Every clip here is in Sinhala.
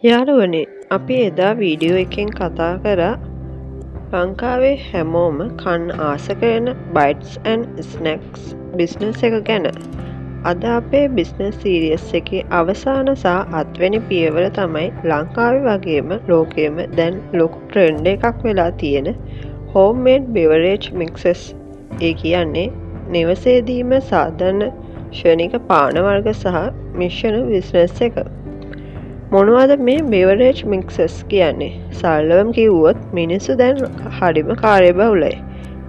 යාළුවනේ, අපි එදා වීඩියෝ එකෙන් කතා කරා ලංකාවේ හැමෝම කන්න ආස කරන බයිට්ස් ඇන්ඩ් ස්නැක්ස් බිස්නස් එක ගැන. අද අපේ බිස්නස් සීරීස් එකේ අවසාන සහ හත්වෙනි පියවර තමයි ලංකාවේ වගේම ලෝකෙම දැන් ලොකු ට්‍රෙන්ඩ් එකක් වෙලා තියෙන හෝම්මේඩ් බෙවරේජ් මික්සස්. ඒ කියන්නේ නිවසේදීම සාදන ක්ෂණික පාන වර්ග සහ මිශ්‍රණ බිස්නස් එක. මොනවද මේ බෙවරේජ් මික්සස් කියන්නේ? සරලවම කිව්වොත් මිනිස්සු දැන් හරිම කාර්යබහුලයි.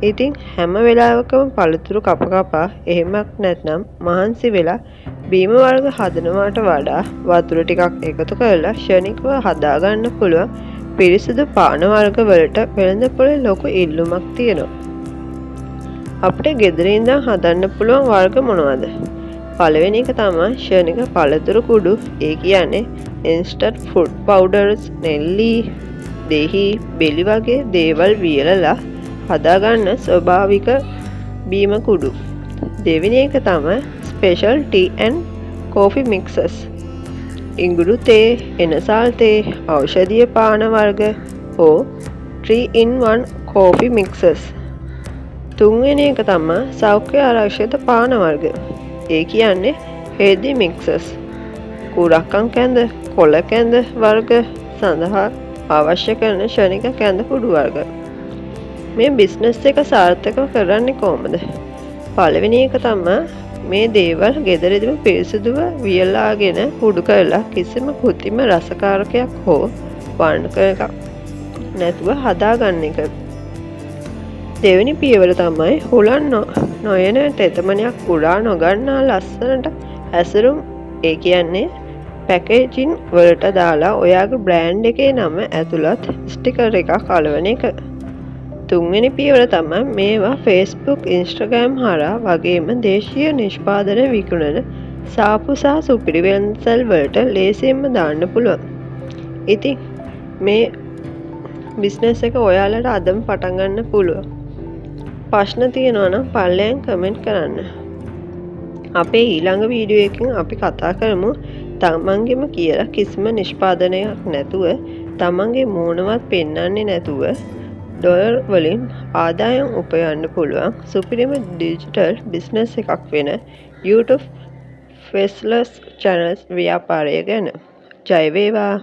ඉතින් හැම වෙලාවකම පළතුරු කප කපා, එහෙමත් නැත්නම් මහන්සි වෙලා බීම වර්ග හදනවාට වඩා වතුර ටිකක් එකතු කරලා ක්ෂණිකව හදාගන්න පුළුවන් පිරිසිදු පාන වර්ග වලට වෙළඳපොලේ ලොකු ඉල්ලුමක් තියෙනවා. අපිට ගෙදර ඉඳන් හදන්න පුළුවන් වර්ග මොනවද? පළවෙනි එක තමයි ක්ෂණික පළතුරු කුඩු. ඒ කියන්නේ ඉන්ස්ටන්ට් ෆෘට් පවුඩර්ස්, නෙල්ලි, දෙහි, බෙලි වගේ දේවල් වියලලා හදාගන්න ස්වභාවික බීම කුඩු. දෙවෙනි එක තමයි ස්පෙෂල් ටී ඇන්ඩ් කෝෆි මික්සස්. ඉඟුරු තේ, එනසාල් තේ, ඖෂධීය පාන වර්ග හෝ 3 in 1 coffee මික්සස්. තුන්වෙනි එක තමයි සෞඛ්‍ය ආරක්ෂිත පාන වර්ග. ඒ කියන්නේ හෙල්දි මික්සස්. කුරක්කන් කැඳ, කොළ කැඳ වර්ග සඳහා අවශ්‍ය කරන ක්ෂණික කැඳ කුඩු වර්ග. මේ බිස්නස් එක සාර්ථකව කරන්නේ කොහොමද? පළවෙනි එක තමයි මේ දේවල් ගෙදරදිම පිරිසිදුව වියලාගෙන කුඩු කරලා කිසිම කෘත්‍රිම රසකාරකයක් හෝ වර්ණක එකක් නැතුව හදාගන්න එක. දෙවෙනි පියවර තමයි හුලන් නොයන, තෙතමනයක් උරා නොගන්නා ලස්සනට හැසිරුම්, ඒ කියන්නේ පැකේජින් වලට දාලා ඔයාගේ බ්‍රෑන්ඩ් එකේ නම ඇතුළත් ස්ටිකර් එකක් අලවන එක. තුන්වෙනි පියවර තමයි මේවා ෆේස්බුක්, ඉන්ස්ටාග්‍රෑම් හරහා වගේම දේශීය නිෂ්පාදන විකුණන සාප්පු සහ සුපිරි වෙළඳසල් වලට ලේසියෙන්ම දාන්න පුළුවන්. ඉතින් මේ බිස්නස් එක ඔයාලට අදම පටන් ගන්න පුළුවන්. ප්‍රශ්න තියෙනවා නම් පල්ලෙහායින් කමෙන්ට් කරන්න. අපේ ඊළඟ වීඩියෝ එකකින් අපි කතා කරමු තමන්ගෙම කියලා කිසිම නිෂ්පාදනයක් නැතුව, තමන්ගේ මූණවත් පෙන්වන්නේ නැතුව ඩොලර් වලින් ආදායම් උපයන්න පුළුවන් සුපිරිම ඩිජිටල් බිස්නස් එකක් වෙන YouTube ෆේස්ලස් චැනල්ස් ව්‍යාපාරය ගැන. ජය වේවා!